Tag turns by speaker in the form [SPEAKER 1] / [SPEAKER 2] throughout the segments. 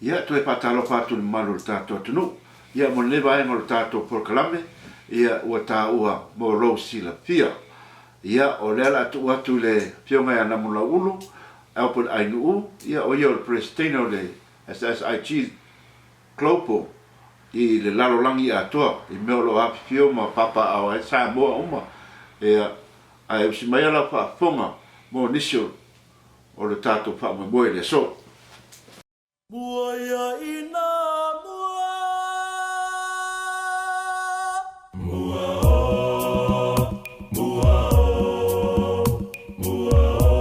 [SPEAKER 1] Ia, toe faatalofa atu i le mamalu o le tatou atunuu. Ia, mo lenei vaega o le tatou polokalame, ia, ua taua mo lou silafia. Ia, o lea o le a tuu atu i le Afioga ia Namulauulu Albert Ainuu, ia, o ia o le Peresetene o le SSIG Global i le lalolagi atoa, i mea o lo o afifio ma papaaao ai Samoa uma. Ia, ae usi maia lau faafofoga mo nisi o le tatou faamoemoe i le aso.
[SPEAKER 2] Mua ia ina mua. Mua o, mua o, mua o.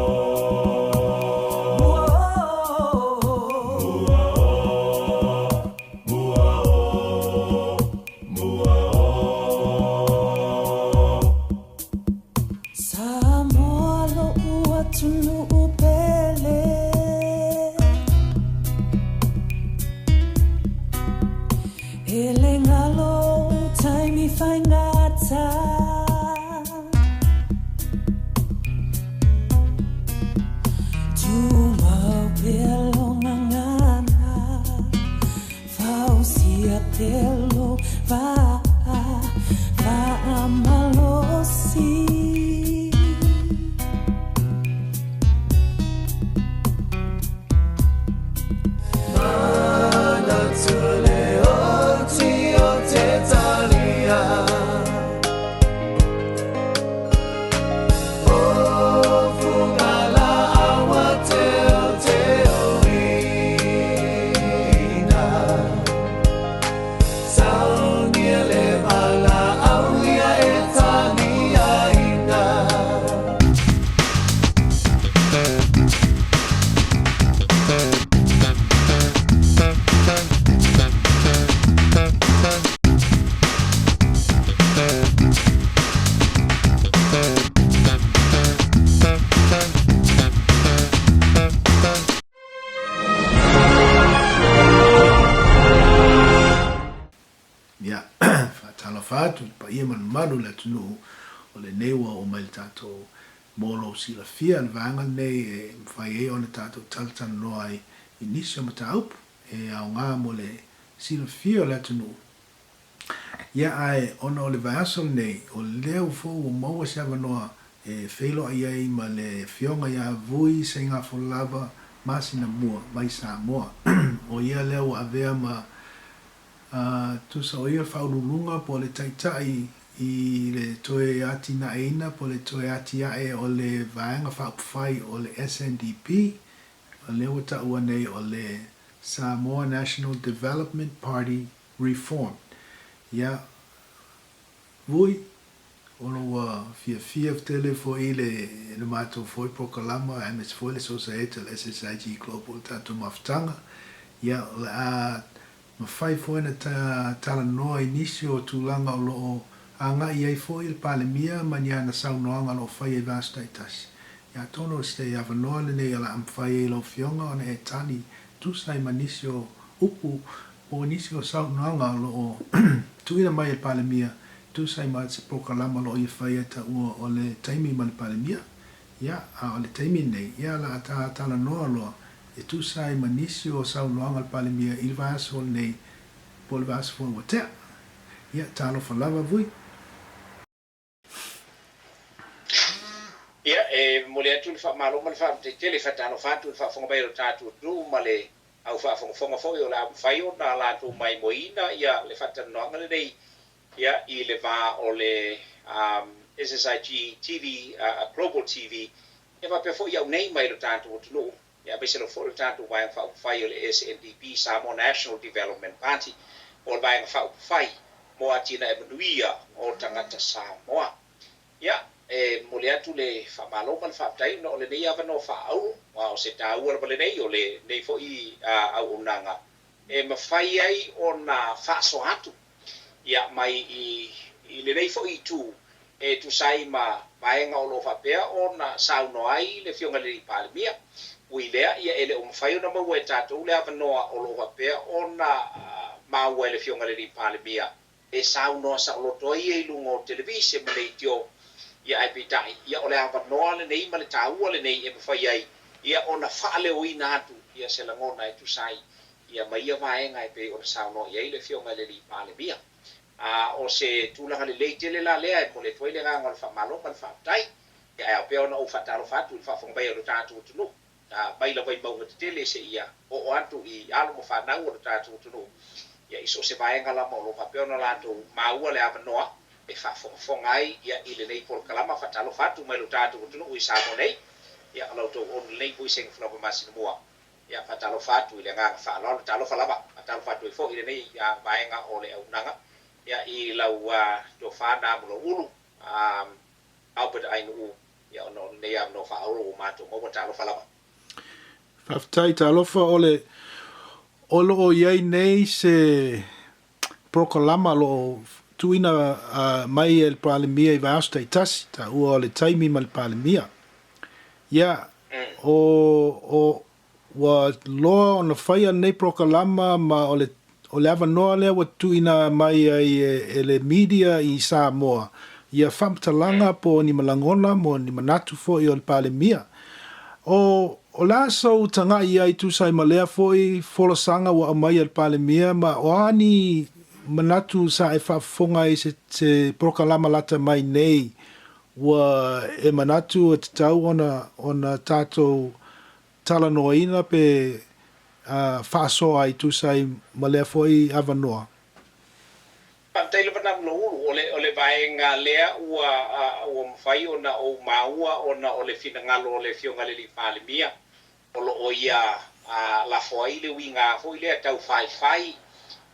[SPEAKER 2] Mua o, mua o, mua o, mua o. Samoa lo'u atunuu pele E le galo ou taimi faigata Tumau pea lou gagana Fausia pea lou vaa Faamalosi Manatu le oti o te talia O Fugalaau a teoteoina Saunia le valaau ia e taliaina.
[SPEAKER 3] Ia, faatalofa atu i le paia ma le mamalu o le atunuu, o lenei ua oo mai le tatou mo lou silafia le vaega lenei e mafai ai ona tatou talatalanoa ai i nisi o mataupu e aoga mo le silafia o le atunuu. Ia, ae ona o le vaiaso lenei, o lea foi ua maua se avanoa e feiloai ai ma le Afioga ia Vui Seigafolava Masinamua mai Samoa. O ia lea ua avea ma tusa o ia le faauluuluga po o le taitai i le toe atinaeina po o le toe atiae o le Vaega Faaupufai o le SNDP, o lea ua taua nei o le Samoa National Development Party Reformed. Ia, Vui, ona ua fiafia tele foi le le matou foi polokalama aemaise foi le Sosaiete o le SSIG Global i le tatou mafutaga. Ia, o le a mafai foi ona talanoa i nisi o tulaga o lo o agai i ai foi le Palemia ma ni ana saunoaga o lo o faia i vaiaso taitasi. Ia, atonu o se avanoa lenei o le a mafai ai lau Afioga ona e tali tusa ai ma nisi o upu po o nisi o saunoaga o lo o tuuina mai e le Palemia e tusa ai ma se polokalama o lo o ia faia e taua o le taimi ma le Palemia. Ia, a o le taimi lenei, ia o le a ta talanoa loa e tusa ai ma nisi o saunoaga a le Palemia i le vaiaso lenei po o le vaiaso foi ua tea. Ia, talofa lava Vui.
[SPEAKER 4] Ia, e momoli atu le faamalo ma le faafetai tele, e faatalofa atu i le faafofoga mai o le tatou atunuu ma le au faafogafoga foi o le a mafai ona latou maimoaina ia le faatalanoaga lenei ia i le va o le SSIG TV, Global TV, ia faapea foi au nei mai lo tatou atunuu, ia aemaise lava foi le tatou Vaega Faaupufai o le SNDP, Samoa National Development Party, o le Vaega Faaupufai mo Atinae Manuia o Tagata Samoa. Ia, e momoli atu le faamalo ma le faafetai ona o lenei avanoa faaauro, aua o se taua lava lenei o lenei foi auaunaga e mafai ai ona faasoa atu ia mai i lenei foi itu e tusa ai ma vaega o lo o faapea ona saunoa ai le Afioga i le Palemia. Ui i lea, ia e le o mafai ona maua e tatou le avanoa o lo o faapea ona maua e le Afioga i le Palemia e saunoa saoloto ai ia i luga o televise ma leitio, ia ae peitai, ia o le avanoa lenei ma le taua lenei e mafai ai ia ona faaleoina atu ia se lagona e tusa ai. ia ma ia vaega e pei ona saunoa i ai le Afioga i le Alii Palemia. A o se tulaga lelei tele la lea e momoli atu ai le agaga o le faamalo ma le faafetai. Ia ae ao pea ona ou faatalofa atu i le faafofoga mai o lo tatou atunuu, mai lava i mauga tetele seia oo atu i alo ma fanau o lo tatou atunuu, ia i so o se vaega lava o lo o faapea ona latou maua le avanoa e faafogafoga ai ia i lenei polokalama. Faatalofa atu mai lo tatou atunuu i Samoa nei, ia o la outou auauna lenei Puisega Fulauma Masinamua. Ia, faatalofa atu i le agaga faaaloalo, talofa lava, faatalofa atu ai foi i lenei vaega o le auaunaga, ia, i lau tofa Namulauulu, Albert Ainuu, ia, ona o lenei avanoa faaauau ua matou maua, talofa lava.
[SPEAKER 3] Faafetai, talofa, o le, o lo o i ai nei se polokalama o lo o tuuina mai e le Palemia i vaiaso taitasi, taua o le taimi ma le Palemia. Ia, o, o, ua loa ona faia lenei polokalama ma o le, o le avanoa lea ua tuuina mai ai e, e le media i Samoa ia faamatalaga po o ni malagona mo ni manatu foi o le Palemia. O, o le a sou tagai i ai tusa ai ma lea foi folasaga ua aumaia e le Palemia ma o a ni manatu sa e faafofoga ai i se, se polokalama lata mai nei Ua e manatu e tatau ona ona tatou talanoaina pe faasoa ai tusa ai ma lea foi avanoa?
[SPEAKER 4] Faafetai lava Namulauulu, o le o le vaega lea ua ua mafai ona ou maua ona o le finagalo o le Afioga i le Alii Palemia o lo o ia lafo ai le uiga foi lea tau faifai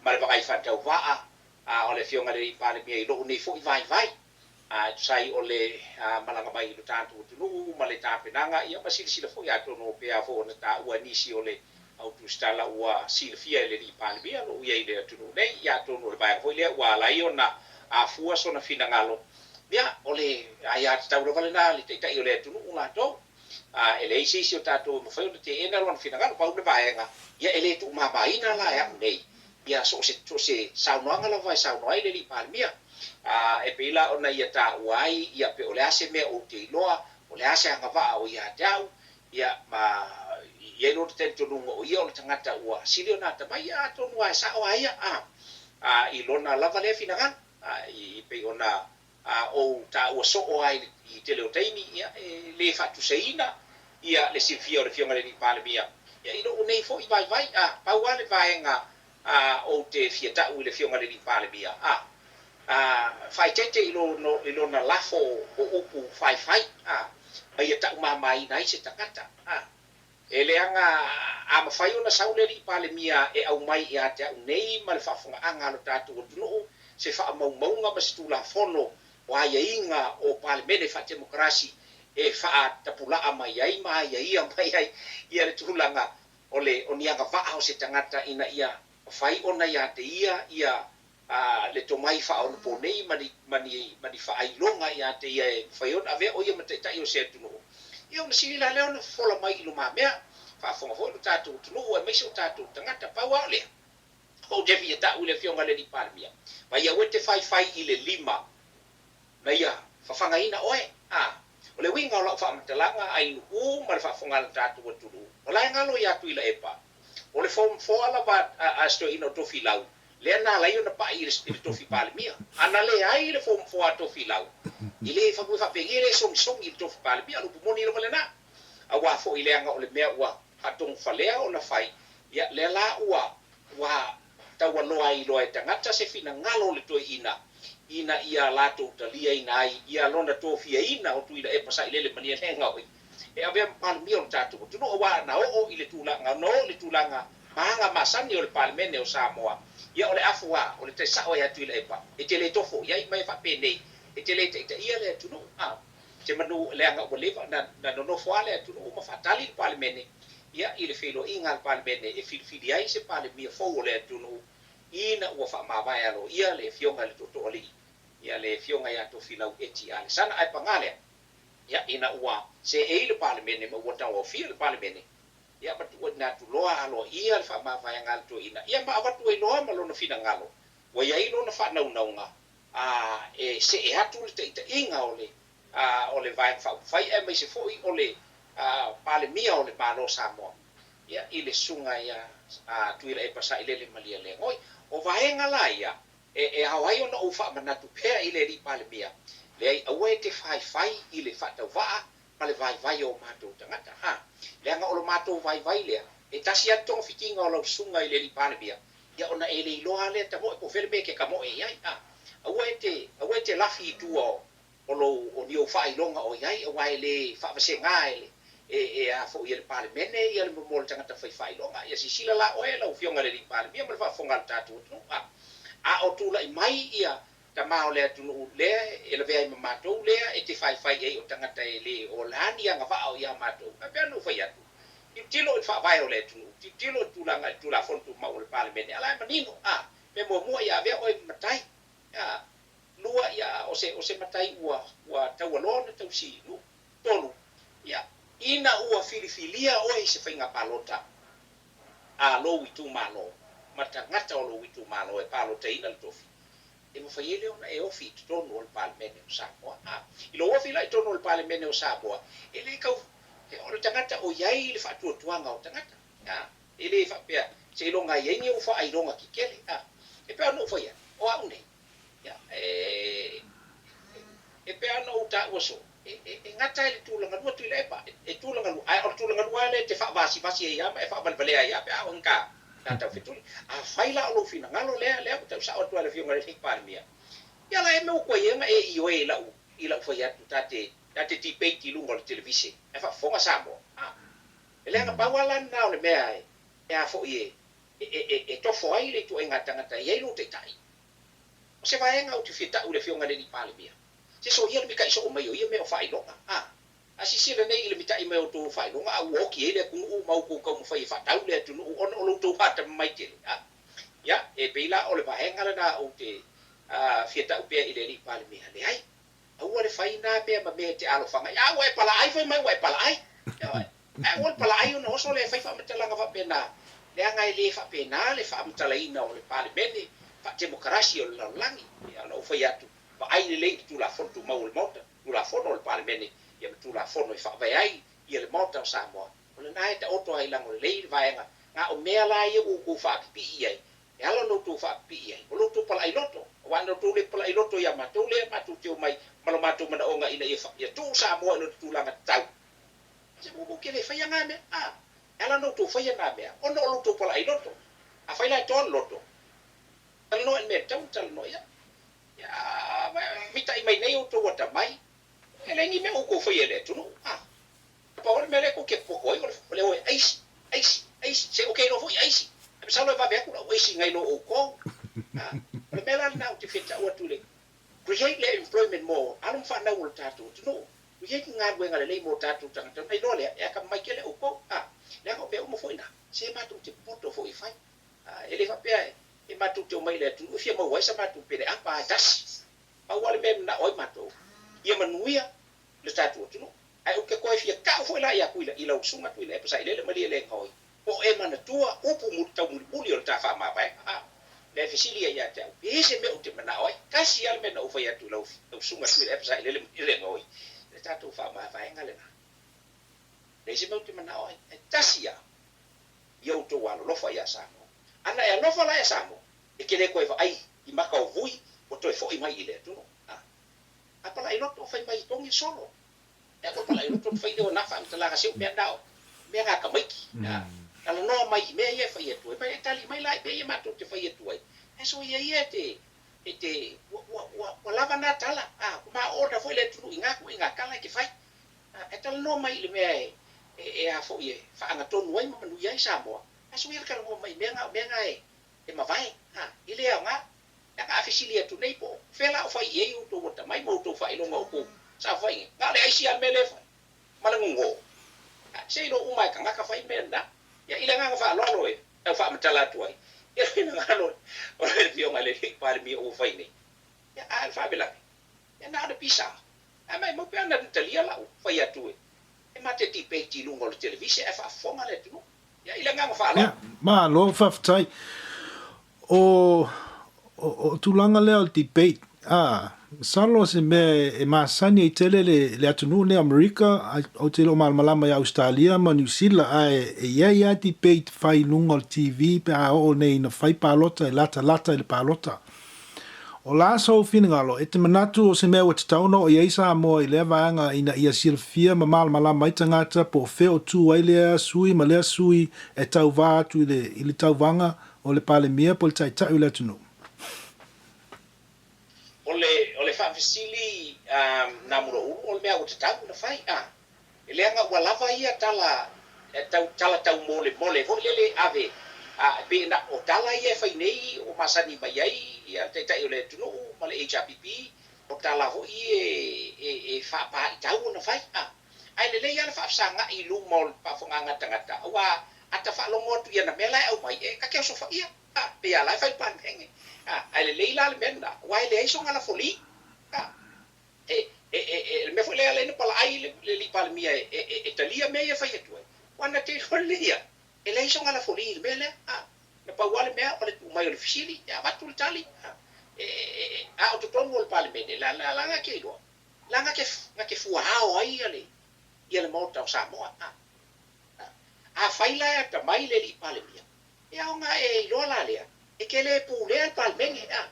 [SPEAKER 4] ma le vagai faatauvaa o le Afioga i le Alii Palemia i lou nei foi vaivai. A e tusa ai o le malaga mai i lo tatou atunuu ma le tapenaga, ia ma silasila foi atonu pe a foi ona taua e nisi o le au tusitala ua silafia e le Alii Palemia o lo o i ai i le atunuu nei, ia atonu o le vaega foi lea ua ala ai ona afua sona finagalo, ia o le aiatatau lava lena a le Taitai o le atunuu latou. A e leai se isi o tatou e mafai ona teena lona finagalo, pau le vaega, ia e le tuumamaina la e au nei ia so o se, so o se saunoaga lava e saunoa ai le Alii Palemia. A e pei la ona ia taua ai, ia pe o le a se mea ou te iloa, o le a se agavaa o ia te au, ia ma i ai lona talitonuga o ia o le tagata ua sili ona atamai, ia atonu lava e sao a ia, a, a i lona lava lea finagalo, a i pei ona a ou taua soo ai i le tele o taimi, ia, e le faatusaina ia le silafia o le Afioga i le Alii Palemia, ia, i lou nei foi vaivai, a, pau lava le vaega a ou te fia tau i le Afioga i le Alii Palemia, a, a, faaeteete i lo, i lona lafo o upu faifai, a, ma ia taumamaina ai se tagata, a. E leaga a mafai ona sau le Alii Palemia e aumai ia te au nei ma le faafofogaaga a lo tatou atunuu se faamaumauga ma se Tulafono o aiaiga o Palemene faatemokarasi e faatapulaa mai ai ma aiaia mai ai ia le tulaga o le o ni agavaa o se tagata ina ia mafai ona ia te ia ia A le tomai faaonaponei ma ni, ma ni, ma ni faailoga ia te ia e mafai ai ona avea o ia ma taitai o se atunuu, ia ona sili la lea ona fofola mai i lumamea. Faafofoga foi lo tatou atunuu aemaise o tatou tagata. Pau lava o lea, ou te fia tau i le Afioga i le Alii Palemia, mai aua e te faifai i le lima na ia fafagaina oe. A o le uiga o lau faamatalaga, Ainuu ma le faafofoga a lo tatou atunuu, o la e galo ia Tuilaepa, o le Form Four lava a si toeaina o Tofilau, lea na ala ai ona pai i le tofi Palemia. A na leai le Form Four a Tofilau, e le faapenei e le sogisogi i le tofi Palemia. O le upu moni lava lena. Aua foi leaga o le mea ua faatogofalea ona fai, ia lea la ua ua taualoa ai loa e tagata se finagalo o le toeaina ina ia latou taliaina ai ia lona tofiaina o Tuilaepa Sailele Malielegaoi e avea ma Palemia o le tatou atunuu, aua na oo i le tulaga, na oo i le tulaga ma aga masani o le Palemene o Samoa, ia o le afu a, o le tai sao ia Tuilaepa, e te le tofo i ai ma e faapenei, e te le taitaia le atunuu, a, te manu leaga ua leva na, na nonofo a le atunuu ma faatali le Palemene, ia, i le feiloaiga a le Palemene e filifili ai se Palemia fou o le atunuu, ina ua faamavae aloaia le Afioga i le Tootooalii, ia le Afioga ia Tofilau Eti Alesana. Ae paga lea, Ia, ina ua seei le Palemene ma ua tauaofia le Palemene, ia ma tuuaina atu loa aloaia le faamavaega a le toeaina, ia ma avatu ai loa ma lona finagalo, ua i ai lona faanaunauga, a e see atu le taitaiga o le, a, o le Vaega Faaupufai aemaise foi o le, a, Palemia o le Malo o Samoa, ia, i le susuga ia. a Tuilaepa Sailele Malielegaoi. O vaega la ia, e, e ao ai ona ou faamanatu pea i le Alii Palemia, leai, aua e te faifai i le faatauvaa ma le vaivai o o matou tagata. Ha! Leaga o lo matou vaivai lea, e tasi lava le togafitiga o lau susuga i le Alii Palemia, ia ona e le iloa lava lea tamoe po o fea le mea e te tamoe i ai. Ha! Aua e te, aua e te lafi i tua o, o lou, o ni ou faailoga o i ai, aua e le faavasega e le, e, e a foi e le Palemene ia le momoa o le tagata fai faailoga. Ia silasila la oe lau Afioga i le Alii Palemia ma le faafofoga a le tatou atunuu. A, a o tulai mai ia tama o le atunuu lea e lavea ai ma matou lea e te faifai i ai o tagata e le o la ni agavaa o ia matou, e pei ona ou fai atu, tilotilo i le faavae o le atunuu, tilotilo i le tulaga i le Tulafono Tumau o le Palemene, a la e manino, a, mea muamua ia avea oe ma matai, a, lua, ia, o se, o se matai ua, ua taualoa ona tausi nuu, tolu, ia, ina ua filifilia oe i se faiga palota a lou itumalo ma tagata o lou itumalo e palotaina le tofi, e mafai ai lea ona e ofi i totonu o le Palemene o Samoa. A, i lou ofi la i totonu o le Palemene o Samoa, e le tau, o le tagata o i ai le faatuatuaga o tagata. A, e le faapea seiloga e i ai ni ou faailoga kikele. A, e pei ona ou fai atu, o au nei, ia, e, e pei ona ou taua soo, e, e, e gata ai le tulagalua Tuilaepa, e, e tulagalua, ae o le tulagalua lava lea e te faavasivasi ai lava ma e faavalevalea ai lava pe a oo ina ta, ta taufetuli. Afai la o lou finagalo lea, lea ua tau sao atu ai le Afioga i le Alii Palemia, ia la e mea ua tuai ai ona e ioe i lau, i lau fai atu, ta te, ta te debate i luga o le televise, ae faafofoga Samoa. A, e leaga pau lava la lena o le mea e, e a foi e, e, e, e tofo ai le ituaiga tagata e i ai lou taitai. O se vaega ou te fia tau i le Afioga i le Alii Palemia, se soia le mitaʻi soo mai o ia mea o faailoga. A, a sisila nei i le mitaʻi mai o outou faailoga a ua oti ai le atunuu ma outou taumafai e faatau le atunuu ona o lo outou atamamai tele. A, ia, e pei la o le vaega lena ou te, a, fia tau pea i le Alii Palemia, leai, Aua le fai na mea ma mea e te alofaga ai. A ua e palaai, fai mai ua e palaai. Ioe. Ae aua le palaai ona oso lea e fai faamatalaga faapena, leaga e le faapena le faamatalaina o le Palemene faatemokarasi o le lalolagi. Ia ona ou fai atu, vaai lelei i le Tulafono Tumau o le Maota, Tulafono o le Palemene, ia ma Tulafono e faavae ai ia le Maota o Samoa. O lena e taoto ai lago lelei le vaega na o mea la ia ua outou faapipii ai E ala ona outou faapipii ai, o lo outou palai loto, aua ana outou le palai loto iā matou lea matou te omai ma lo matou manaoga ina ia ia tuu Samoa i lona tulaga tatau. Se ua ke le faia ngā mea, a, e ala ona outou faia nā mea, ona o lo outou palai loto. Afai la e toa le loto, talanoa i le mea e tatau ona talanoa i ai. Ia, mitaʻi mai nei outou atamai, e leai ni mea o outou faia i le atunuu, a. Pau o le mea lea tou te popoto ai o le o e aisi, aisi, aisi, se ou te iloa foi aisi, ae masalo e vave atu lau aisi nai lo outou. A, o le mea la lena ou te fia tau atu i le create le employment mo alo ma fanau o le tatou atunuu, create ni galuega lelei mo tatou tagata ona iloa lea e atamamai tele outou. A, leaga o mea uma foi na, se matou te poto foi e fai. A, e le faapea e matou te omai i le atunuu e fia maua ai sa matou pele apa e tasi. Pau lava le mea e manao ai matou, ia manuia le tatou atunuu. Ae ou te toe fia tau foi la ia Tuila i lau susuga Tuilaepa Sailele Malielegaoi, po o e manatua upu muli taumulimuli o le ta faamavaega, a. Lea e fesili ia ia te au, pe i ai se mea ou te manao ai? Tasi lava le mea na ou fai atu i lau susuga Tuilaepa Sailele Malielegaoi, le tatou faamavaega lena. Leai se mea ou te manao ai, ae tasi lava, ia outou alolofa ia Samoa. Ana e alofa la ia Samoa, e te le toe vaai i maka o vui ua toe foi mai i le atunuu. A. A palai loto, fai mai togi solo. E aua palai loto ona fai lea o na faamatalaga se mea na o mea na tamaiti. Talanoa mai i mea ia e fai atu ai, mai e tali mai la i mea ia matou te fai atu ai. Ae soia ia e te, e te, ua, ua, ua, ua lava na tala, a, ua maona foi le atunuu i na ituaiga tala e te fai. A, e talanoa mai i le mea e, e, e a foi e faagatonu ai ma manuia ai Samoa. Ae soia le talanoa mai i mea na o mea na e, e mavae, a, e le aoga. Leaga a fesili atu nei po o fea la o fai i ai outou atamai ma outou faailoga o outou saofaiga, na o le aisi lava le mea lea e fai, ma le gogo. A, se iloa uma e tagata fai mea lena. Ia, i le agaga faaaloalo e tau faamatala atu ai, ia le finagalo o le Afioga i le Alii Palemia ua fai nei. Ia, a o le faalavelave, ia na o le pisa. Ae maimau pe ana talia lau fai atu e ma te debate i luga o le televise ae faafofoga le atunuu. Ia, i le agaga faaaloalo.
[SPEAKER 3] Ia, malo faafetai. O, o, o tulaga lea o le debate, a. Masalo o se mea e masani ai tele le, le atunuu lenei o Amerika, ou te le o malamalama ia Ausetalia ma Niu Sila, ae e i ai lava debate fai i luga o le TV pe a oo nei ina fai palota e latalata i le palota. O la sou finagalo, e te manatu o se mea ua tatau ona oo i ai Samoa i lea vaega ina ia silafia ma malamalama ai tagata po o fea o tu ai lea sui ma lea sui e tauva atu i le, i le tauvaga o le Palemia po o le Taitai o le atunuu.
[SPEAKER 4] O le, o le faafesili a Namuloulu, o le mea ua tatau ona fai, a? E leaga ua lava ia tala tau, tala taumolemole foi lele ave, a, e pei na o tala ia e fai nei ua masani mai ai ia le Taitai o le atunuu ma le HRPP, o tala foi ia e, e, e faapaitau ona fai, a. Ae lelei lava le faafesagai i luma o le faafofogaaga a tagata, aua a ta faalogo atu i ana mea la e aumai, e ta te osofaia. A, pei a la e fai le Palemene. A, ae lelei la le mea lena, aua e leai sona lafoli. A, e, e, e, e, le mea foi lea e ala ai ona palaai le, le alii Palemia e, e, e, e talia mea ia e fai atu ai, aua na te iloa lelei ia, e leai sona lafoli i le mea lea. A, na pau lava le mea o le tuu mai o le fesili, e avatu le tali. A, e, e, e, a o totonu o le Palemene, la, la, la na te iloa, la na te, na te fuaao ai ia le, ia le Maota o Samoa. A, a, afai la e atamai le alii Palemia, E aoga e iloa la lea, e te le pulea le Palemene, a.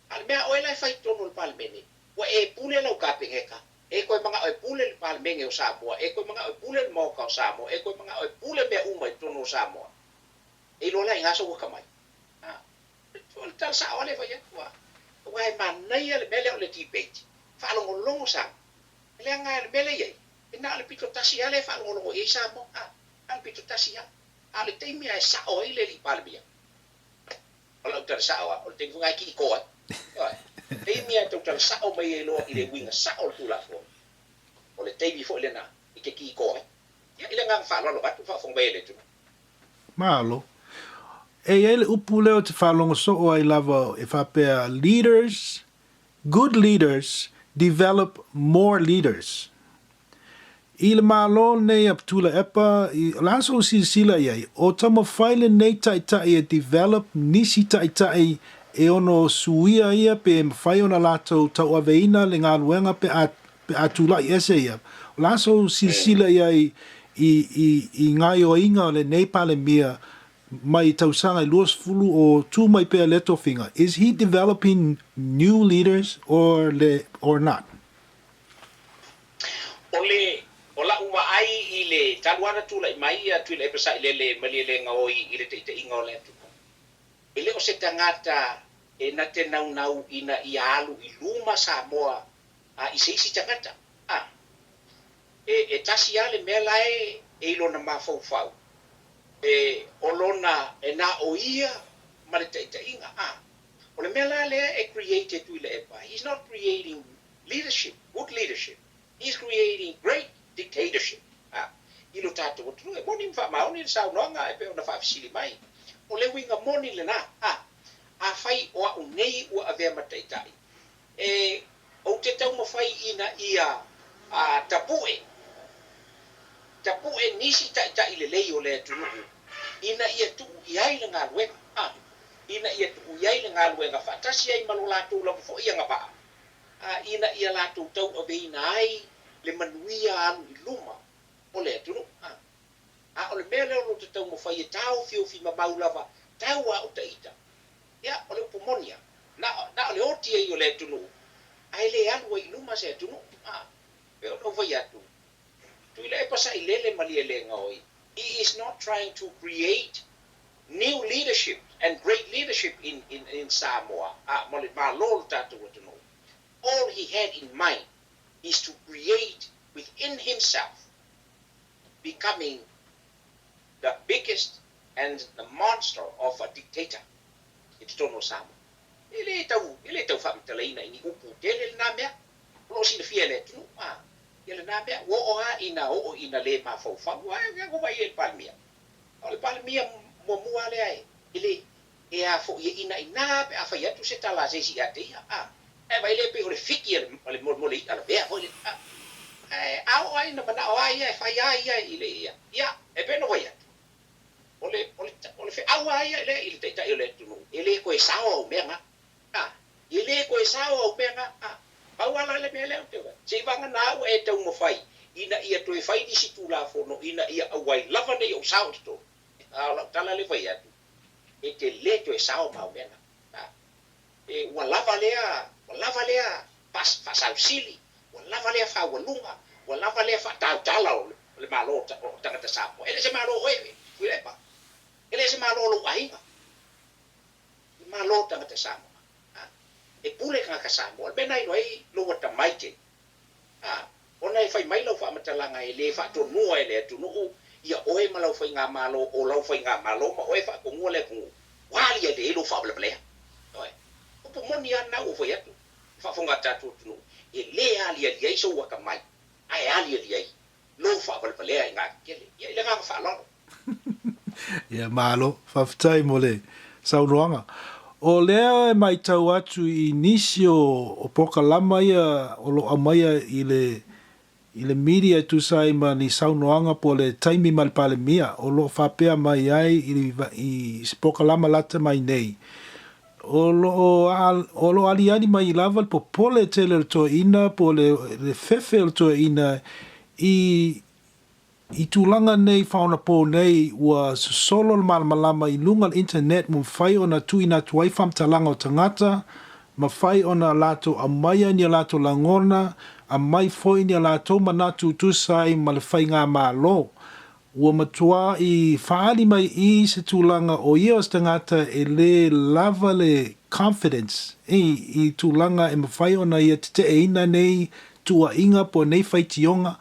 [SPEAKER 4] A o le mea a oe la e fai i totonu o le Palemene, ua e pule lau Kapeneta, e toe manao e pule le Palemene o Samoa, e toe manao e pule le Maota o Samoa, e toe manao e pule mea uma i totonu o Samoa. E iloa la i ina sou atamai. A. O le tala sao lava lea e fai atu, a. Aua e manaia le mea lea o le debate, faalogologo Samoa. Leaga le mea lea e i ai, e na o le pito tasi lava lea e faalogologo i ai Samoa, a. Na o le pito tasi lava. A o le taimi lava e sao ai le alii Palemia, o lau tala sao lava, o le taimi foi lena e kiiko ai. Ioe. Taimi lava e tau tala sao mai ai loa i le uiga sao o le Tulafono, o le taimi foi lena e te kiiko ai. Ia, i le agaga faaaloalo vaeatu le faafofoga mai a le atunuu.
[SPEAKER 3] Malo. E i ai le upu lea ou te faalogo soo ai lava e faapea, leaders, good leaders develop more leaders. I le Malo lenei a Tuilaepa, o le a sou silasila i ai, o taumafai lenei taitai e develop nisi taitai e ono suia ia pe mafai ona latou tauaveina le galuega pe a pe a tulai ese ia. O le a sou silasila i ai i i i gaioiga o lenei Palemia mai i tausaga e 20 o tu mai pea lea tofiga, is he developing new leaders or le or not?
[SPEAKER 4] O le, o la'u vaai i le talu lava ona tulai mai ia Tuilaepa Sailele Malielegaoi i le taitaiga o le atunuu, e le o se tagata e na te naunau ina ia alu i luma Samoa a i se isi tagata. A, e, e tasi lava le mea la e, e i lona mafaufau, e, o lona, e na o ia ma le taitaiga. A, o le mea la lea e create e Tuilaepa, he's not creating leadership, good leadership, he's creating great dictatorship a i lo tatou atunuu. E moni ma faamaoni le saunoaga e pei ona faafesili mai. O le uiga moni lena, a afai o a'u nei ua avea ma taitai, e ou te taumafai ina ia a tapu'e, tapu'e nisi taitai lelei o le atunuu ina ia tuu i ai le galuega, a ina ia tuu i ai le galuega faatasi ai ma lo latou lava foi agavaa a ina ia latou tauaveina ai le manuia alu i luma o le atunuu. A, a o le mea lea o lo o taumafai e taofiofi mamau lava tau a o taita, ia, o le upu moni a, na, na o le oti ai o le atunuu, ae le alu ai i luma se atunuu. A, pei ona ou fai atu, Tuilaepa Sailele Malielegaoi, he is not trying to create new leadership and great leadership in in in Samoa a ma le Malo o le tatou atunuu. All he had in mind is to create within himself becoming the biggest and the monster of a dictator i totonu o Samoa. E le tau e le tau faamatalaina i ni upu tele lena mea. O lo o silafia e le atunuu a ia lena mea. Ua oo lava ina oo ina le mafaufau ae ua vaai i ai le Palemia. O le Palemia muamua lea e le e a foi e inaina pe a fai atu se tala a se isi ia te ia, a. Ae vaai lea pei o le fiki a le mo le i'a lavea foi lea, a. Ae a oo lava ina manao lava ia e fai lava ia i le ia, ia, e pei ona fai atu, o le, o le, o le feau lava ia lea i le Taitai o le atunuu, e le toe sao au mea na, a. E le toe sao au mea na, a. Pau lava la le mea lea ou te vaai, seiavagana ua e taumafai ina ia toe fai nisi Tulafono ina ia auai lava nei ou sao i totonu. A o lau tala lea e fai atu, e te le toe sao ma au mea na. A, e, ua lava lea, ua lava lea faasausili, ua lava lea faaualuga, ua lava lea faatautala o le Malo o tagata Samoa. E le se Malo o oe, Tuilaepa. E le se Malo o lou aiga. O le Malo o tagata Samoa. A, e pule tagata Samoa. O le mea lena e iloa ai lou atamai tele. A, ona e fai mai lau faamatalaga e le faatonua e le atunuu ia oe ma lau faigamalo, o lau faigamalo ma oe e faatonua le atunuu, ua aliali ai lou faavalevalea. Ioe. Upu moni lava lena ua fai atu i faafofoga a tatou atunuu, e le aliali ai sou atamai, ae aliali ai lou faavalevalea i gā tetele. Ia, i le agaga faaaloalo.
[SPEAKER 3] Ia, malo. Faafetai mo le saunoaga. O lea e matau atu i nisi o polokalama ia o lo o aumaia i le i le media e tusa ai ma ni saunoaga po o le taimi ma le Palemia o lo o faapea mai ai i i se polokalama lata mai nei o lo o o lo o aliali mai lava le popole tele o le toeaina po o le le fefe o le toeaina i I tulaga nei faaonapō nei, ua sosolo le malamalama i luga o le internet ua mafai ona tuuina atu ai faamatalaga o tagata, mafai ona latou aumaia ni a latou lagona, aumai foi ni a latou manatu tusa ai ma le faigamalo. Ua matua i faaali mai i se tulaga o ia o se tagata e lē lava le confidence i tulaga e mafai ona ia teteʻeina nei tuuaiga po o nei faitioga.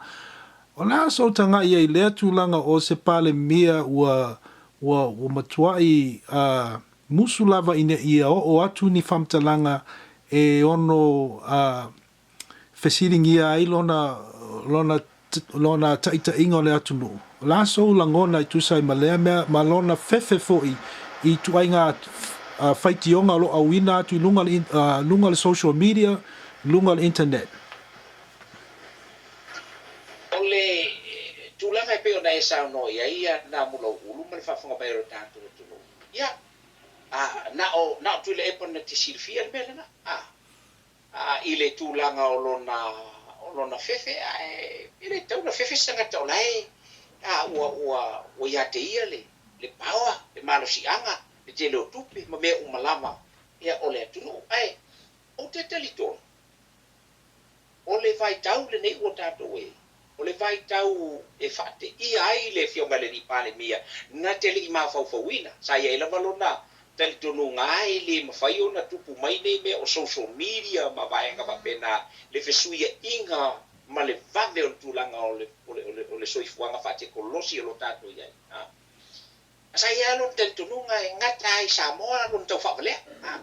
[SPEAKER 3] O le a sou tagai ai i lea tulaga o se Palemia ua, ua, ua matuai a, musu lava ina ia oo atu ni faamatalaga e ono a, fesiligia ai lona, lona, lona taitaiga o le atunuu. O le a sou lagona e tusa ai ma lea mea, ma lona fefe foi i ituaiga faitioga o lo o auina atu i luga o le, luga o le social media, luga o le internet?
[SPEAKER 4] O le tulaga e pei ona e saunoa i ai ia Namulauulu ma le faafofoga mai o le tatou atunuu, ia, a, na o, na o Tuilaepa na te silafia le mea lena, a, a, i le tulaga o lona, o lona fefe, ae e le tatau ona fefe se tagata o la e, a, ua, ua, ua ia te ia le, le power, le malosiaga, le tele o tupe ma mea uma lava, ia, o le atunuu. Ae ou te talitonu, O le vaitau lenei ua tatou e, o le vaitau e faateia ai le Afioga i le Alii Palemia na te le i mafaufauina. Sa i ai lava lona talitonuga e le mafai ona tupu mai nei mea o social media ma vaega faapena, le fesuiaiga ma le vave o le tulaga o le, o le, o le soifuaga faatekonolosi o lo o tatou i ai. Sa i ai lava lona talitonuga e gata ai i Samoa lona tau faavalea.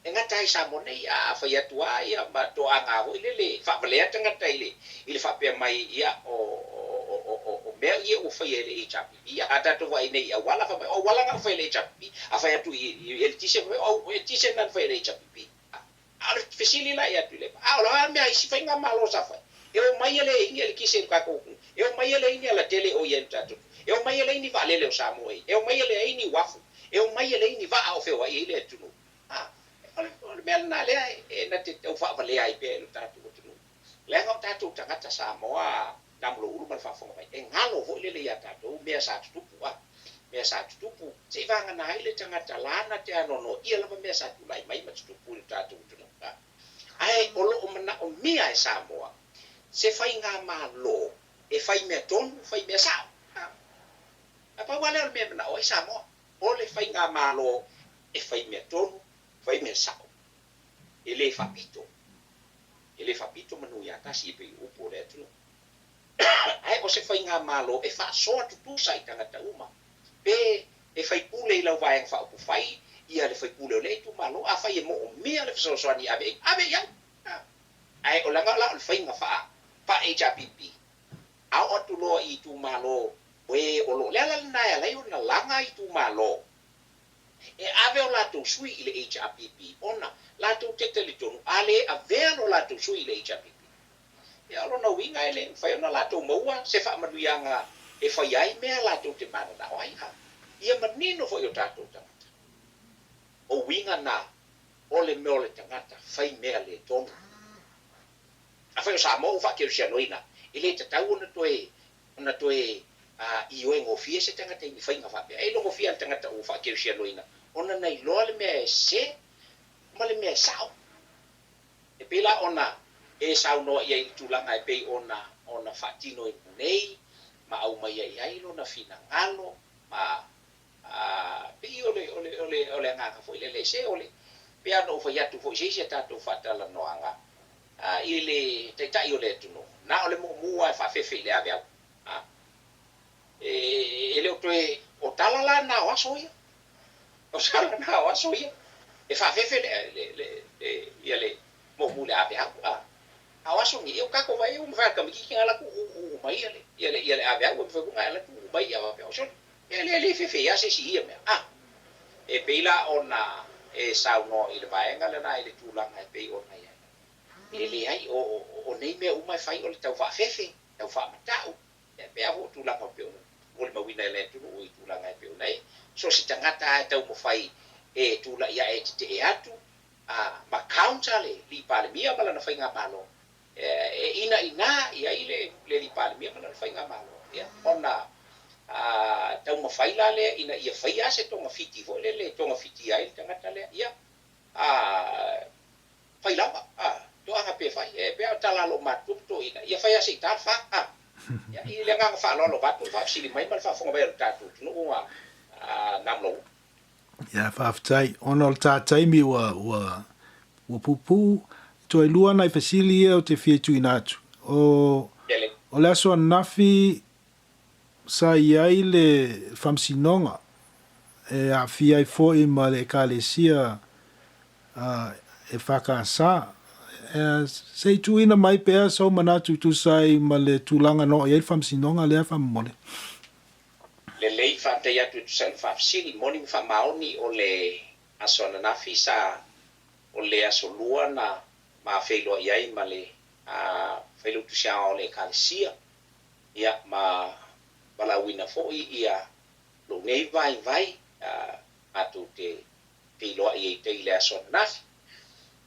[SPEAKER 4] E gata ai Samoa nei, a fai atu lava ia ma toaga foi lele e faavalea tagata i le i le faapea mai ia o o o o mea ia ua faia e le HRPP. A tatou vaai nei i auala, fai mai o auala na ua faia e le HRPP. A fai atu i i eletise, fai mai o eletise na na faia e le HRPP. A o le fesili la ia Tuilaepa, a o le a mea isi faigamalo sa fai? E omai e leai ni eletise i le tatou atunuu, e omai e leai ni alatele o i ai i le tatou atunuu, e omai e leai ni vaalele o Samoa e i ai, e omai e leai ni uafu, e omai e leai ni vaa o feoai ai le atunuu. A, o le, o le mea lena lea e na te tau faavalea ai pea i lo tatou atunuu. Leaga o tatou tagata Samoa Namulauulu ma le faafofoga mai, e galo foi lele ia tatou mea sa tutupu, a, mea sa tutupu, se i vagana ai le tagata lana te anoanoa ia lava mea sa tulai mai ma tutupu i lo tatou atunuu. A, ae o lo o manaomia e Samoa se faigamalo e fai mea tonu, fai mea sao. A, na pau lava lea o le mea e manao ai Samoa. O le faigamalo e fai mea tonu, fai mea sao, e le faapito, e le faapito manu ia tasi e pei o upu o le atunuu. Ae o se faigamalo e faasoa tutusa i tagata uma, pe e faipule i lau vaega faaupufai ia le faipule o lea itumalo, afai e moomia le fesoasoani e ave i ai, ave i ai. Ae o leaga la o le faiga faa faa-HRPP, A oo atu loa i itumalo o e o lo o le ala lena e ala ai ona laga itumalo e ave o latou sui i le HRPP ona latou te talitonu a le avea lo latou sui i le HRPP ia o lona uiga e le mafai ona latou maua se faamanuiaga e faia ai mea latou te mananao ai. A ia manino foi o tatou tagata o uiga na o le mea o le tagata fai mea le tonu. Afai o Samoa ua faakerisianoina, e le tatau ona toe ona toe ioe gofie se tagata i ni faiga faapea. E iloa gofie lava le tagata ua faakerisianoina ona na iloa le mea e sese ma le mea e sao. E pei la ona e saunoa i ai i le tulaga e pei ona ona faatinoina nei ma aumaia i ai lona finagalo ma pei o le o le o le o le agaga foi lele se o le pei lava ona ou fai atu foi i se isi a tatou faatalanoaga i le Taitai o le atunuu, na o le mumu lava e faafefe i le aveau. E le o toe o tala la na o aso ia. O tala na o aso ia. E faafefe le le le ia le mumu i le aveau. A o aso nei, o tatou vaai ua mafai e le tamaitiiti ona alu atu uu mai ia le ia le ia le aveau, ua mafai foi ona alu atu uu mai ia faapea, o sole, e le le fefe ai lava se isi i ia mea. E pei la ona e saunoa i le vaega lena i le tulaga e pei ona i ai. E leai, o o nei mea uma e fai o le tau faafefe, tau faamatau, e pei lava foi o tulaga e pei ona molimauina e le atunuu i tulaga e pei ona i ai. So o se tagata lava e taumafai e tulai ae e tetee atu ma counter le Alii Palemia ma lana faigamalo, e inaina i ai le Alii Palemia ma lana faigamalo, ia, ona taumafai la lea ina ia faia se togafiti foi lele e togafitia ai le tagata lea, ia, fai lava, toaga pe fai, e pei lava o tala a lou matua ma toeaiina, ia fai lava se i ta le fa, Ia, i le agaga faaaloalo vaeatu le faafesili mai ma le faafofoga mai a lo tatou atunuu Namulauulu.
[SPEAKER 3] Ia, faafetai. Ona o le ta taimi ua, ua, ua puupuu, toe lua nai fesili ia ou te fia tuuina atu. O, o le aso ananafi sa i ai le faamasinoga e aafia ai foi ma le Ekalesia EFKS. Se i tuuina mai pea sou manatu e tusa ai ma le tulaga na oo i ai le faamasinoga lea faamolemole.
[SPEAKER 4] Lelei, faafetai atu e tusa ai ma faafesili. Moni ma faamaoni o le aso ananafi sa o le aso lua na ma feiloai ai ma le Failautusi Aoao o le Ekalesia, ia ma valaauina foi ia lou nei vaivai matou te feiloai ai tai i le aso ananafi.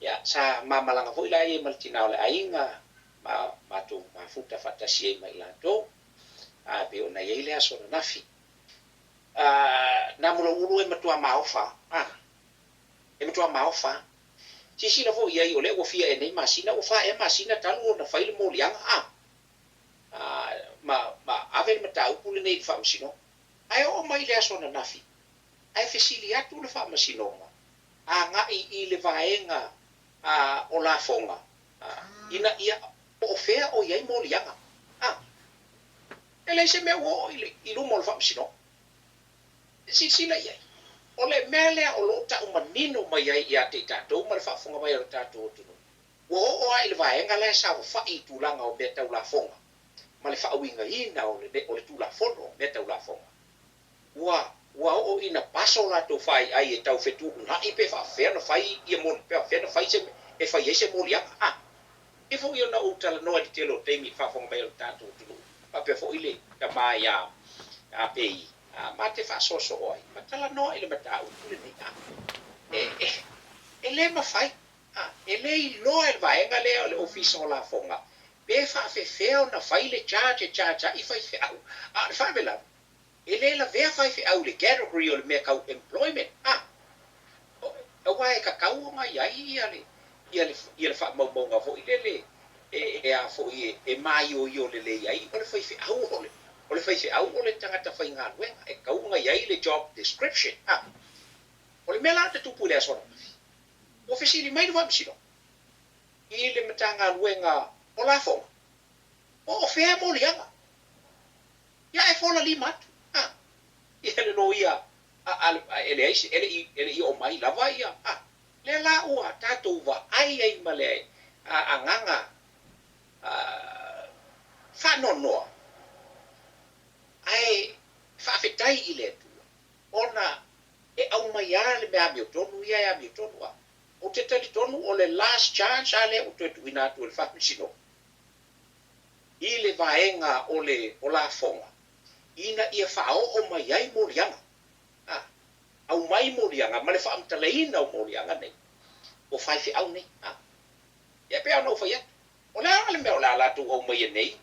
[SPEAKER 4] Ia, sa ma malaga foi la ia ma le tina o le aiga ma matou mafuta faatasi ai ma i latou, a e pei ona i ai le aso ananafi. A, Namulauulu e matua maofa, a, e matua maofa. Silasila foi i ai o lea ua fia ea nei masina, ua fa ea masina talu ona fai le moliaga, a, a, ma, ma ave le mataupu lenei i le Faamasinoga. Ae oo mai le aso ananafi, ae fesili atu le Faamasinoga agai i le vaega o lafoga ina ia po o fea o i ai moliaga. A, e leai se mea ua oo i luma o le Faamasinoga. Silasila i ai, o le mea lea o lo o tau manino mai ai ia te i tatou ma le faafofoga mai a lo tatou atunuu, ua oo lava i le vaega la e saofafai i tulaga o mea tau lafoga ma le faauigaina o le Tulafono o mea tau lafoga. Ua ua oo ina paso latou faaiai e tau fetuunai pe faafefea ona fai ia moli, pe faafefea ona fai se e fai ai se moliaga. A pei foi ona ou talanoa i le tele o taimi i le faafofoga mai o le tatou atunuu, faapea foi le tama ia a Pei, a ma te faasoosoo ai, ma talanoa i le mataupu lenei. A e e e le mafai, a e le iloa e le vaega lea o le Ofisa o Lafoga pe faafefea ona fai le charge e charge ai faifeau, a o le faalavelave, E le lavea faifeau i le category o le mea tau employment, a! Aua e tatau ona i ai ia le, ia le, ia le faamaumauga foi lele e, e a foi e, e maioio lelei ai o le faifeau o le, o le faifeau o le tagata faigaluega, e tatau ona i ai le job description, a! O le mea la na tupu i le aso ananafi, ua fesili mai le Faamasinoga i le Matagaluega o Lafoga, po o fea moliaga. Ia ae fola lima atu a ia le loia a a e leai se e le i e le i oo mai lava ia a lea la ua tatou vaai ai ma le a agaga a faanoanoa ae faafetai i le Atua ona e aumai a le mea amiotonu ia e amiotonu a ou te talitonu o le last chance a lea ua toe tuuina atu e le Faamasinoga i le vaega o le o lafoga ina ia faaoo mai ai moliaga, a, aumai moliaga ma le faamatalaina o moliaga nei o faifeau nei, a. Ia e pei lava ona ou fai atu, O le a le mea o le a latou aumaia nei?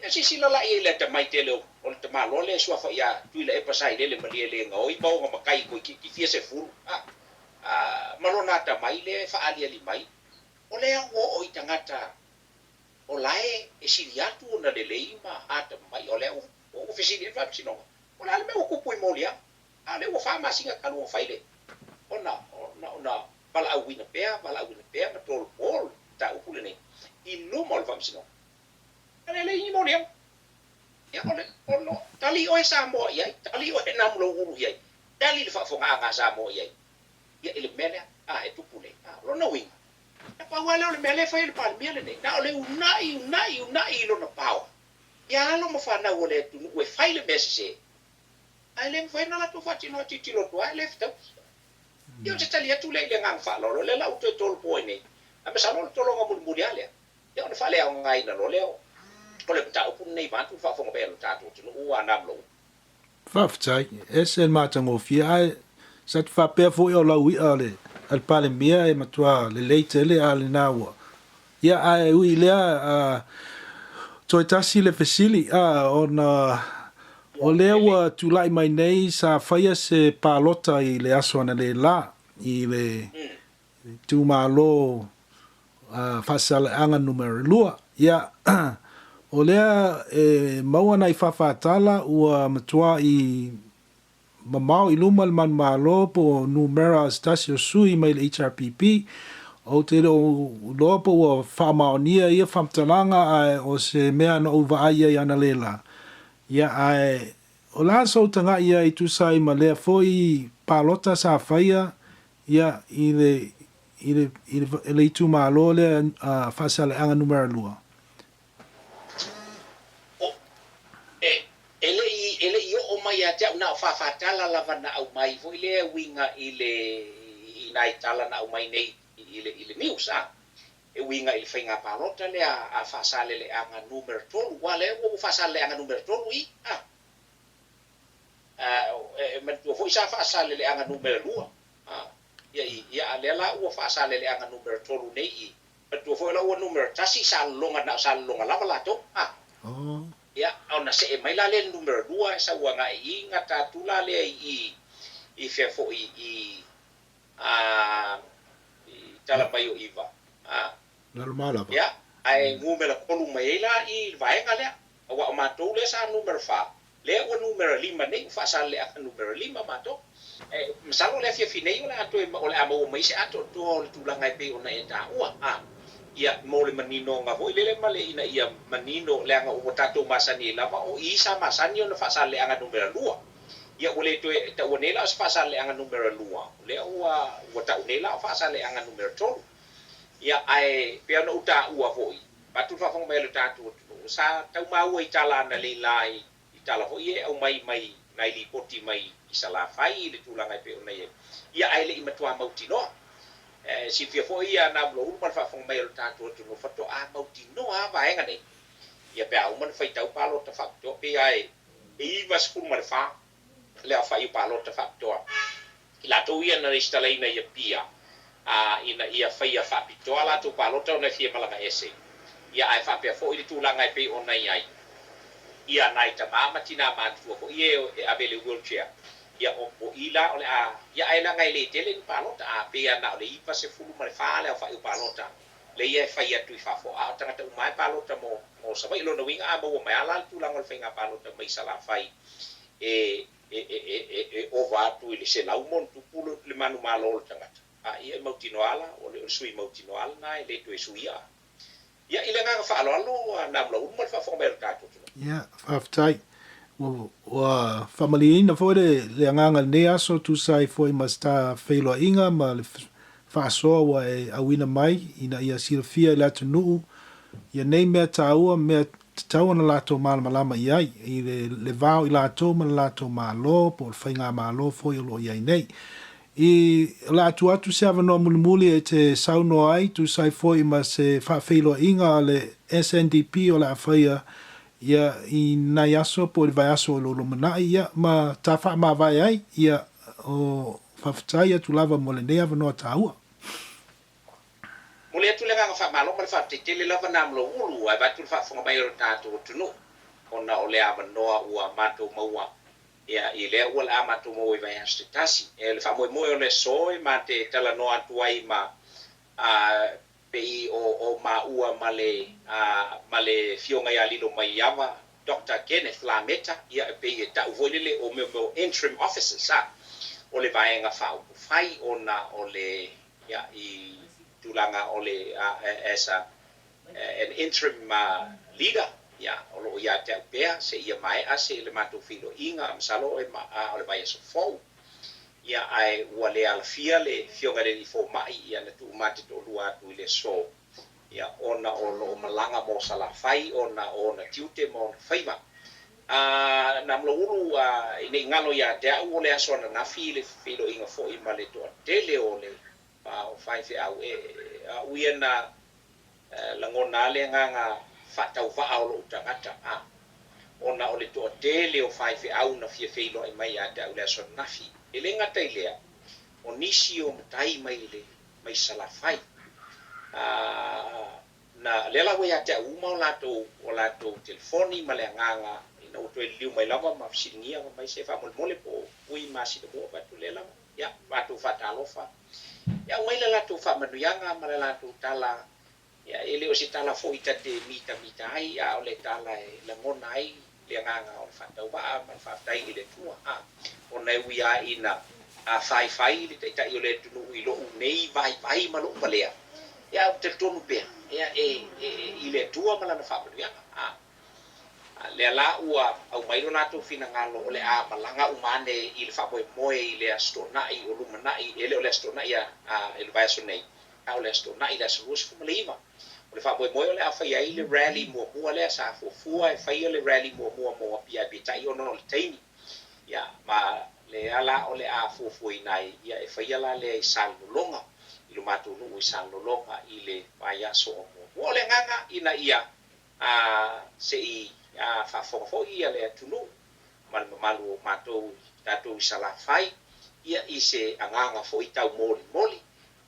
[SPEAKER 4] Ia silasila la i ai i le atamai tele o le tamaloa lea e suafa ia Tuilaepa Sailele Malielegaoi ma ona matai toeitiiti fia sefulu, a, a, ma lona atamai lea e faaaliali mai, o lea ua oo i tagata o la e e sili atu ona lelei ma atamamai. O lea ua ou fesili ai le Faamasinoga, o le a le mea ua tupu i moliaga? A o lea ua fa masina talu ona fai le, ona, ona, ona valaauina pea, valaauina pea ma tolopo le mataupu lenei i luma o le Faamasinoga. A le leai ni moliaga. Ia, o le, o lo, tali oe Samoa i ai, tali oe Namulauulu i ai, tali le faafogaaga a Samoa i ai, ia, i le mea lea, a, e tupu nei. A, o lona uiga, na pau lava lea o le mea lea e fai e le Palemia lenei, na o le uunai, uunai, uunai i lona power, ia alo ma fanau a le atunuu e fai le mea sese, ae le mafai ona latou faatino a tilotilo atu lava e le fetaui. Ia ou te tali atu lea i le agaga faaaloalo, o lea la ua toe tolopo ai nei, ae masalo o le tologa mulimuli lava lea, ia ona faaleaogaina loa lea o le mataupu lenei vaeatu le faafofoga mai a lo tatou atunuu a Namulou.
[SPEAKER 3] Faafetai, ese le matagofie, ae sa te faapea foi o lau i'a a le Palemia e matua lelei tele a lena ua Ia, ae ui i lea, toe tasi le fesili, ona o lea ua tulai mai nei sa faia se palota i le aso analeila i le itumalo Faasaleleaga Numera 2. Ia, o lea e maua nai faafatala ua matuai mamao i luma le manumalo po o numera o se tasi o sui mai le HRPP. Ou te le o iloa po ua faamaonia ia faamatalaga ae o se mea na ou vaai ai analeila. Ia ae o le a sou tagai ai tusa ai ma lea foi palota sa faia ia i le i le i le itumalo lea Faasaleleaga numera 2?
[SPEAKER 4] O, e, e le i, e le i oo mai ia te au na o fāfātala lava na aumai foi lea e uiga i le, i nai tala na aumai nei i le, i le news, a, e uiga i le faiga palota lea a Faasaleleaga numera 3, aua lea ua Faasaleleaga numera 3 i, a. A, e, e manatua foi sa Faasaleleaga numera 2, a, ia i, ia, a lea la ua Faasaleleaga numera 3 nei i, Manatua foi o la ua numera tasi sa lologa na o sa lologa lava latou a. Ia ona see mai la lea i le numera lua e sau agai i gata atu la lea i i fea foi i a i tala mai o Iva a.
[SPEAKER 3] Lalomalava.
[SPEAKER 4] Ia ae numera tolu mai ai la i le vaega lea aua o matou lea sa numera fa Lea ua numera lima nei, ua faasaleleaga numera lima matou. E masalo o le afiafi nei o le a toe, o le a maua mai se atoatoa o le tulaga e pei ona e taua, a, ia, mo le maninoga foi lele ma le ina ia manino, leaga ua tatou masani ai lava, o i sa masani ona faasaleleaga numera lua. Ia, ua le toe taua nei la o se faasaleleaga numera lua, o lea ua, ua tau nei la o faasaleleaga numera tolu. Ia, ae pei ona ou taua foi, Avatu le faafofoga mai a lo tatou atunuu, sa tau maua i tala analeila i tala foi ia e aumai mai nai lipoti mai i Salafai i le tulaga e pei ona i ai, ia ae le i matua mautinoa. E silafia foi ia Namulauulu ma le faafofoga mai a lo tatou atunuu, faatoa mautinoa lava vaega nei, ia pe a uma ona faitau palota faapitoa, pei lava e 94 le aofai o palota faapitoa. I latou ia na resitalaina i Apia, ā, ina ia faia faapitoa a latou palota ona e fia malaga ese, ia ae faapea foi le tulaga e pei ona i ai ia nai tamā ma tinā matutua foi ia e ave i le wheelchair, ia o, o i la o le a, ia ae leaga e le tele ni palota, ā, pei lava na o le 94 le aofai o palota lea ia e fai atu i fafo, a o tagata uma lava e palota mo, mo Savaii. O lona uiga a maua mai lava la le tulaga o le faiga palota mai Salafai e, e ova atu i le 100+ le manumalo o le tagata, a ia e mautinoa la, o le sui mautinoa lena e le toe suia. Ia, i le agaga faaaloalo, Namulauulu ma le faafofoga mai a lo tatou atunuu.
[SPEAKER 3] Ia, faafetai. Ua faamalieina foi le agaga i lenei aso, tusa ai foi ma se ta feiloaiga ma le faasoa ua e auina mai ina ia silafia i le atunuu ia nei mea taua, mea tatau ona latou malamalama i ai, i le va o i latou ma le latou Malo, po o le faigamalo foi o lo o i ai nei. I o le a tuu atu se avanoa mulimuli e te saunoa ai, tusa ai foi ma se faafeiloaiga a le SNDP o le a faia ia i nai aso po o le vaiaso o lo o lumanai, ia, ma ta faamavae ai, ia, o, faafetai atu lava mo lenei avanoa taua.
[SPEAKER 4] Momoli atu le agaga. faamalo ma le faafetai tele lava Namulauulu ae vaeatu le faafofoga mai o le tatou atunuu ona o le avanoa ua matou maua ia i lea ua le a matou maua i vaiaso se tasi. E le faamoemoe o le aso e ma te talanoa atu ai ma a pei o o maua ma le a ma le Afioga ia Lilomaiava Doctor Kenneth Lameta, ia e pei e ta'u foi lele o mea o interim officers a o le Vaega Faaupufai ona o le ia i tulaga o le as a an interim leader ia o lo o ia te au pea seia maea se le matou feiloaiga masalo e ma o le vaiaso fou ia ae ua le alafia le Afioga i le Alii Fomai ia na tuu ma te toalua atu i le aso ia ona o lo o malaga mo Salafai ona o ona tiute ma ona faiva. A Namulauulu a ina i galo ia te au o le aso ananafi le feiloaiga foi ma le toatele o le o faifeau e a'u ia na lagona a le agaga faatauvaa o lo'u tagata a ona o le toatele o faifeau na fia feiloai mai ia te au i le aso ananafi. E le gata i lea, o nisi o matai mai le mai Salafai. A na lea la ua ia te au uma o latou o latou telefoni ma le agaga ina ua toe liliu mai lava ma fesiligia fai mai se faamolemole po o Vui masina mua fai atu lea lava ia matou faatalofa ia aumai le latou faamanuiaga ma le latou tala Ia, e le o se tala foi ta te mitamita ai, a o le tala e lagona ai le agaga o le faatauvaa ma le faafetai i le Atua. A, ona e ui lava ina faifai le Taitai o le atunuu i lo'u nei vaivai ma lo'u valea, ia, ae ou te talitonu pea, ia, e, e, i le Atua ma Lana faamanuiaga. A, a lea la ua aumai lo latou finagalo o le a malaga uma ane i le faamoemoe i le Aso Toonai o lumanai, e le o le Aso Toonai a, a, i le vaiaso nei, a o le Aso Toonai le aso 29. O le faamoemoe o le a faia ai le rally muamua lea sa fuafua e faia le rally muamua mo Apia ae peitai ona o le taimi ia ma lea la o le a fuafuaina ai ia e faia la lea i Salelologa i lo matou nuu i Salelologa i le vaiaso o muamua. O le agaga ina ia a se i a faafofoga foi ia le atunuu ma le mamalu o matou tatou i Salafai ia i se agaga foi taumolimoli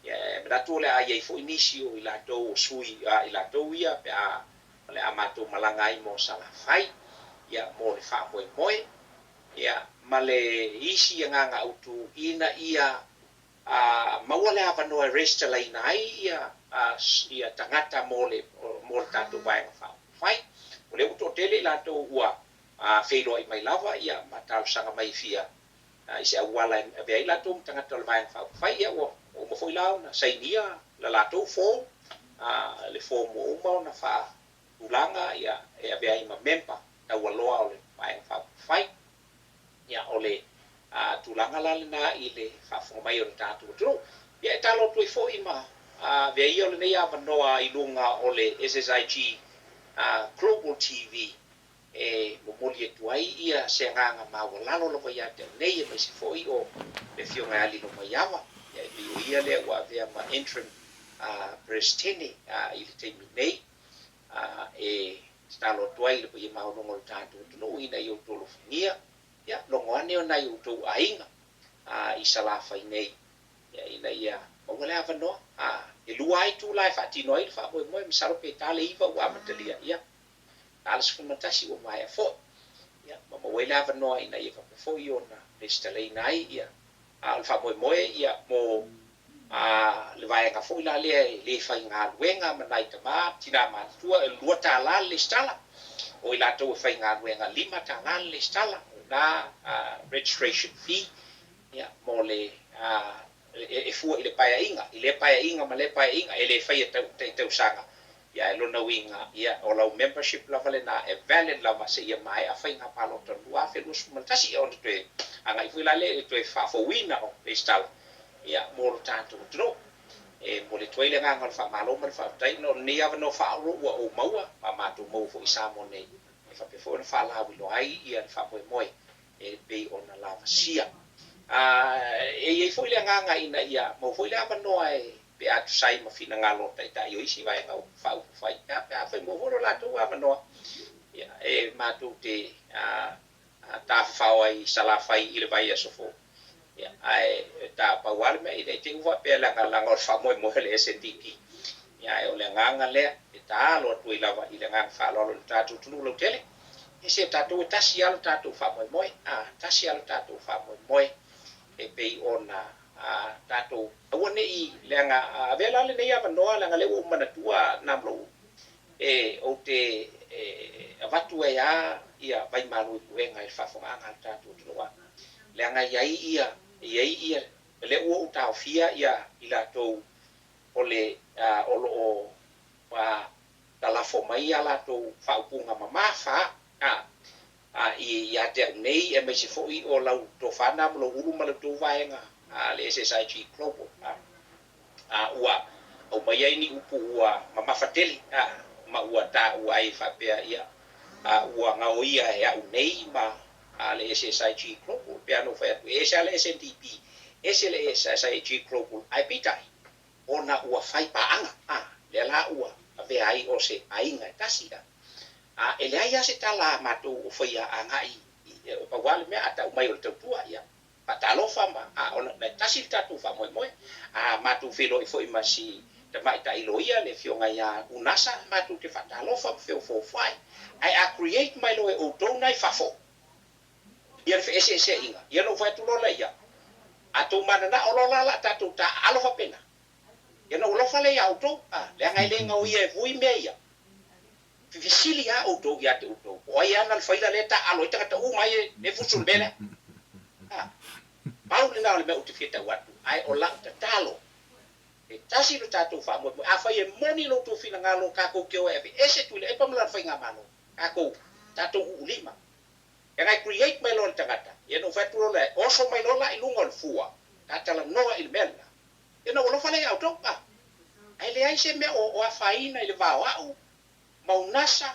[SPEAKER 4] Ia, e manatu o le a i ai foi nisi o i latou o sui a i latou ia pe a o le a matou malaga ai mo Salafai, ia, mo le faamoemoe, ia, ma le isi agaga autu ina ia a maua le avanoa e resitalaina ai ia a ia tagata mo le mo le tatou Vaega Faaupufai. O lea ua toatele i latou ua a feiloai mai lava ia ma talosaga mai e fia i se auala e avea ai latou ma tagata o le Vaega Faaupufai, ia ua uma foi la ona sainia la latou form, le form ua uma ona faatulaga ia e avea ai ma member taualoa o le Vaega Faaupufai. Ia o le tulaga la lena i le faafofoga mai o le tatou atunuu. Ia e talo atu ai foi ma avea ia o lenei avanoa i luga o le SSIG Global TV e momoli atu ai ia se agaga maualalo lava ia te au nei aemaise foi o le Afioga ia Lilomaiava, ia e pei o ia lea ua avea ma interim Peresetene i le taimi nei, e tatalo atu ai i le paia maualuga o le tatou atunuu ina ia outou alofagia, ia logo ane o nai outou aiga i Salafai nei, ia ina ia maua le avanoa. E lua lava itula e faatino ai le faamoemoe, masalo pe ta le iva ua amatalia, ia A le 11 ua maea foi, ia, ma maua ai le avanoa ina ia faapea foi ona resitalaina ai, ia, a o le faamoemoe, ia, mo, a, le vaega foi la lea e le faigaluega ma nai tama, tina matutua, e $2 le resitala, o i latou e faigaluega $5 le resitala, o lena, a, registration fee, ia, mo le, a, e fua i le paeaiga, i lea paeaiga ma lea paeaiga, e le faia tau, taitausaga, Ia ae lona uiga, ia, o lau membership lava lena e valid lava seia maea faiga palota 2021, ia ona toe agai foi la lea i le toe faafouina o resitala, ia, mo lo tatou atunuu. E momoli atu ai le agaga o le faamalo ma le faafetai ona o lenei avanoa faaoro ua ou maua ma matou maua foi i Samoa nei, e faapea foi ona faalauiloa ai ia le faamoemoe e pei ona lavasia. A, e i ai foi le agaga ina ia maua foi le avanoa e pe a tusa ai ma finagalo o taitai o isi vaega faaupufai, ia, pe afai maua foi lo latou avanoa, ia, e matou te tafafao ai i Salafai i le vaiaso fou. Ia, ae ta pau lava le mea, ina i te i ua faapea leaga, leaga o le faamoemoe o le SNDP. Ia, ae o le agaga lea e taalo atu ai lava i le agaga faaaloalo i lo tatou atunuu lautele, e se o tatou e tasi lava lo tatou faamoemoe, a, tasi lava lo tatou faamoemoe e pei ona a tatou aua ne i leaga avea la lenei avanoa leaga lea ua ou manatua Namulou e ou te avatu ai a ia vaimalu i puega i le faafogaaga a le tatou atunuu a leaga e i ai ia e i ai ia lea ua ou taofia ia i latou o le o lo o talafo mai a latou faaupuga mamafa a a i ia te au nei aemaise foi o lau tofa na ma lou ulu ma la outou vaega a le SSIG Global a a ua aumai ai ni upu ua mamafa tele a ma ua taua ai faapea ia a ua gaoia e au nei ma a le SSIG Global pei ona ou fai atu e ese lava le SNDP ese le SSIG Global ae peitai ona ua fai paaga a lea la ua avea ai o se aiga e tasi a A e leai lava se tala a matou o faia agai i, pau lava le mea a tau mai o le tautua, ia, faatalofa ma, a ona e tasi le tatou faamoemoe. A matou feiloai foi ma si tamaitai loia le afioga ia Unasa, matou te faatalofa ma feofoofoai. Ae a create mai loa e outou na i fafo ia le feeseeseaiga, ia ona ou fai atu loa lea, ia, a tou mananao loa la, la a tatou taaalo faapena, ia ona ou alofa lea ia outou, a, leaga e le gaoia e vui mea ia. Fesili lava outou ia te outou, po o ai e ana le faila lea e taaalo ai tagata uma ai e fusu i le mea lea? A, pau lena o le mea ou te fia tau atu, ae o lau tatalo, e tasi lo tatou faamoemoe. Afai e moni lo outou finagalo kakou te o e aveese Tuilaepa ma lana faigamalo, kakou, tatou uulima. Leaga e create mai loa le tagata, ia ona ou fai atu loa lea, oso mai loa la i luga o le fua, ta talanoa i le mea lena. Ia ona ou alofa lea ia outou, a. Ae leai se mea o afaina i le va o au ma Unasa,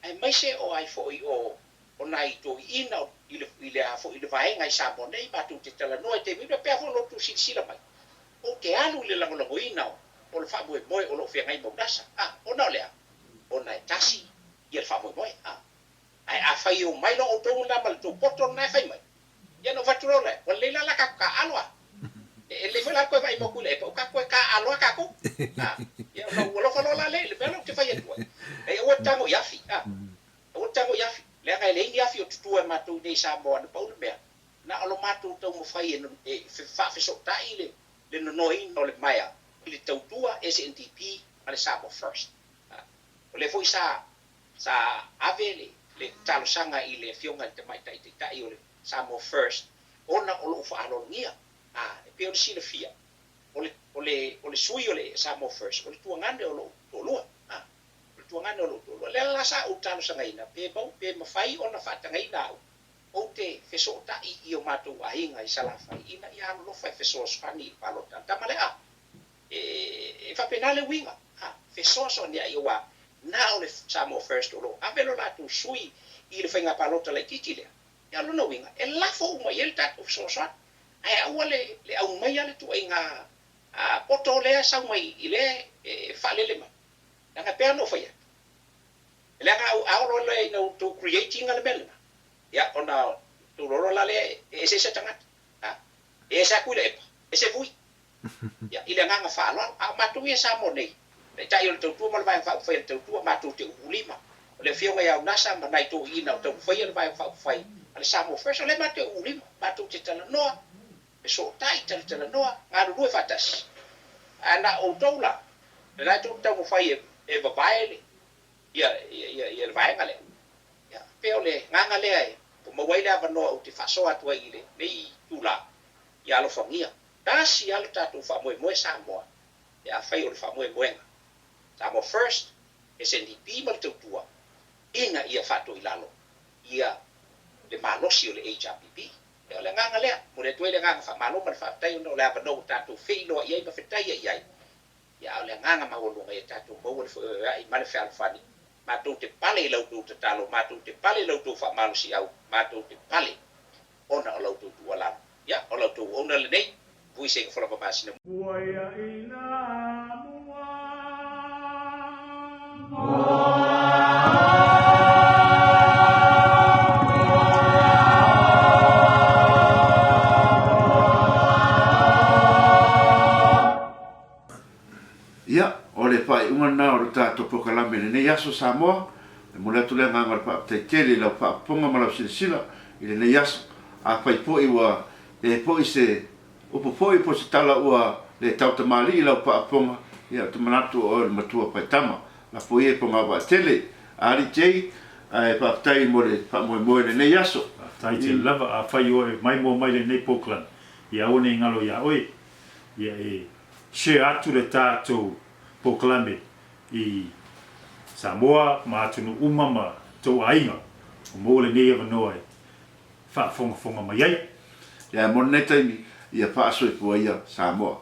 [SPEAKER 4] aemaise o ai foi o o nai toeaiina i le i le a foi i le vaega i Samoa nei, matou te talanoa i taimi uma, pea foi lo outou silasila mai, ou te alu i le lagolagoina o le faamoemoe o lo o feagai ma Unasa, a, ona o le a? Ona e tasi ia le faamoemoe, a. Ae afai e omai loa outou lena ma le tou poto lena e fai mai, ia ona ou fai atu loa lea, ua lelei la la kakou taaalo a. E lelei foi la le toe vaai mai atu i le epa, ua tatou toe taaalo a kakou. A, ia ona ou alofa loa la lea i le mea lea ou te fai atu ai. Ae aua le tago i afi, a. Aua le tago i afi, leaga e leai ni afi o tutua e matou i inei i Samoa, na pau le mea, na o lo matou taumafai e e faafesootai le le nonoina o le maea i le tautua SNDP ma le Samoa First. A, o lea foi sa Sa ave le talosaga i le Afioga i le Tamaitai Taitai o le Samoa First ona o lou faaaloalogia. A, e pei ona silafia, o le, o le, o le sui o le Samoa First, o le tuagane o lou toalua. A, o le tuagane o lou toalua. Lea la sa ou talosagaina pe mau, pe mafai ona faatagaina au, ou te fesootai i o matou aiga i Salafai ina ia alolofa e fesoasoani i le palota a le tama lea. E faapena le uiga, a fesoasoaniaʻi aua na o le Samoa First o lo o ave lo latou sui i le faiga palota laitiiti lea. Ia o lona uiga, e lafo uma i ai le tatou fesoasoani, ae aua le le aumaia le tuaiga poto lea e sau mai i lea e faalele mai. Leaga e pei ona ou fai atu, leaga a oo loa ina outou create ina le mea lena, ia ona outou iloa loa la lea e eseese tagata. A, e ese atu i le epa, ese vui. Ia, i le agaga faaaloalo. A o matou ia i Samoa nei, Taitai o le Tautua ma le Vaega Faaupufai a le Tautua, matou te uulima. O le Afioga ia Unasa ma nai toeaiina o taumafaia le Vaega Faaupufai a le Samoa First, o lea matou te uulima, matou te talanoa, fesootai, talatalanoa, galulue faatasi. Ae na o outou la, lena e tou te taumafai e vavae le, ia, ia, ia le vaega lea. Ia, pei o le agaga lea e maua ai le avanoa ou te faasoa atu ai i lenei itula, ia alofagia. Tasi lava le tatou faamoemoe Samoa pe afai o le faamoemoega Samoa First, SNDP ma le Tautua ina ia faatoilalo ia le malosi o le HRPP. Ia o le agaga lea. Momoli atu ai le agaga faamalo ma le faafetai ona o le avanoa ua tatou feiloai ai ma fetaia ai. Ia a o le agaga maualuga ia tatou maua le feoeoeai ma le fealofani. Matou te pale i la outou tatalo, matou te pale i la outou faamalosiau, matou te pale ona o la outou tuualalo. Ia, o la outou auauna lenei, Vui Seigafola Masina.
[SPEAKER 2] Ua ia i nā mua.
[SPEAKER 1] Ia, o le faaiuga. polokalame i lenei aso Samoa. E momoli atu le agaga o le faafetai tele i lau faafofoga ma lau silasila i lenei aso. Afai foi ua le foi se upu foi po o se tala ua le tautamalii i lau faafofoga, ia ou te manatu o oe o le matua faitama. Lafo ia i Fogavaatele, Alii Jay, ae faafetai mo le faamoemoe i lenei aso.
[SPEAKER 5] Faafetai tele lava. Afai o e maimoa mai lenei polokalame, ia aua ne i galo iā oe, ia e share atu le tatou polokalame i Samoa ma atunuu uma ma tou aiga o maua lenei avanoa e faafogafoga mai ai.
[SPEAKER 1] Ia mo lenei taimi, ia faasoifua ia Samoa.